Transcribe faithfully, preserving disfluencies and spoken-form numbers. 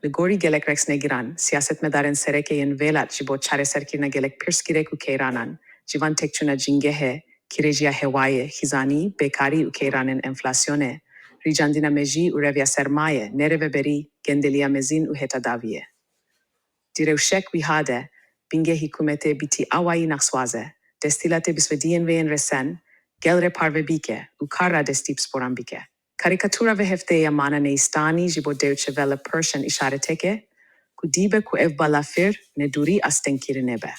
Li gorî gelek rexnegiran, siyasetmedarên sereke yên vê lat ji bo çareserkirina gelek pirsgirêk û keyranan, ji van têkçûna cîngehê, kîrejiya hewayê, xizanî, bêkarî û keyranên enflasyonê, rîcandina mejî û reviya sermayê, nêrêveberî, gendeliya mezin û hêta dawiyê. Di rewşek wiha de, bingehî hikûmetê bi tî awayî nexswaz e, desthilatê bi svediyên vê yên resen, gel re parve bike û kar radestî pisporan bike. Karîkatura vê hefteyê ya Mana Neyîstanî ji bo Deutsche Welle Persian îşareteke ku dîbe ku ev balafir nedûrî astengkirinê be.